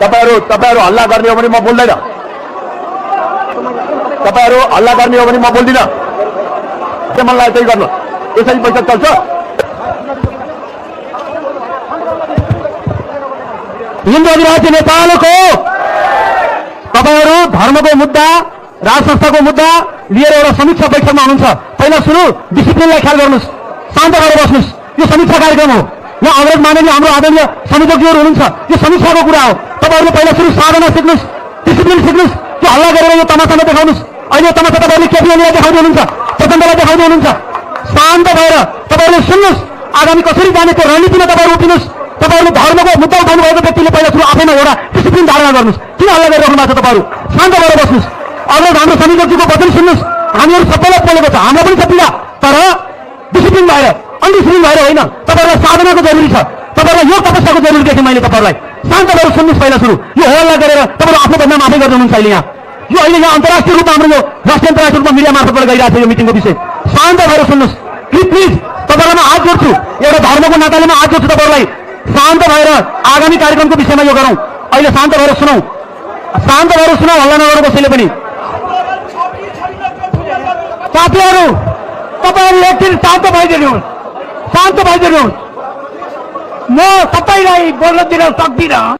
तपाईहरु हल्ला गर्ने हो भने म बोल्दैन। तपाईहरु हल्ला गर्ने हो भने म बोल्दिन। के मन लाग्यो त्यही गर्नु। यसरी पैसा चल्छ। हिन्दू अधिराज्य नेपालको तपाईहरु धर्मको मुद्दा, राज संस्थाको मुद्दा लिएर एउटा समीक्षा बैठकमा हुनुहुन्छ। पहिला सुरु डिसिप्लिनलाई ख्याल गर्नुस्, शान्त भएर बस्नुस्। यो समीक्षा कार्यक्रम हो। यहाँ अग्रज माननीय हाम्रो आदरणीय संयोजकज्यूहरू हुनुहुन्छ। यो समीक्षाको कुरा हो। तपाईहरुले पहिला सुरु साधना सिक्नुस्, डिसिप्लिन सिक्नुस्। त्यो हल्ला गरेर यो तमासा नदेखाउनुस्। अहिले तमासा तपाईहरुले केपीएललाई देखाउँदै हुनुहुन्छ, प्रचण्डलाई देखाउँदै हुनुहुन्छ। शान्त भएर तपाईहरुले सुन्नुस्। आगामी कसरी जाने त्यो रणनीतिमा तपाईहरु उठिनुस्। तपाईहरुले धर्मको मुद्दा उठाउनु भएको व्यक्तिले पहिला सुरु आफैमा एउटा डिसिप्लिन धारणा गर्नुस्। किन हल्ला गरिराख्नु भएको छ तपाईहरु? शान्त भएर बस्नुस्। अग्रज हाम्रो संयोजकज्यूको वचन सुन्नुस्। हामीहरु सबैलाई बोलेको छ, हामीलाई पनि छ पीडा, तर डिसिप्लिन भएर, अनडिसिप्लिन भएर होइन। तपाईहरुलाई साधनाको जरुरी छ। तपाईहरुलाई योग तपस्याको जरुरी देखेँ मैले तपाईहरुलाई। शान्त भएर सुन्नुस् पहिला सुरु। यो हल्ला गरेर तपाईहरु आफ्नो बदनाम आफै गर्दै हुनुहुन्छ। अहिले यहाँ अन्तर्राष्ट्रिय रूपमा हाम्रो यो राष्ट्रिय अन्तर्राष्ट्रिय रूपमा मिडिया मार्फतबाट गइरहेको छ यो मिटिङको विषय। शान्त भएर सुन्नुस्। प्लिज तपाईहरुमा हात जोड्छु, एउटा धर्मको नाताले म हात जोड्छु तपाईहरुलाई। शान्त भएर आगामी कार्यक्रमको विषयमा यो गरौँ। अहिले शान्त भएर सुनौ, शान्त भएर सुनौ, हल्ला नगरौँ कसैले पनि। साथीहरू तपाईहरु एकछिन शान्त भइदिनुहोस्, शान्त भइदिनुहोस्। म सबैलाई बोल्न दिन सक्दिनँ।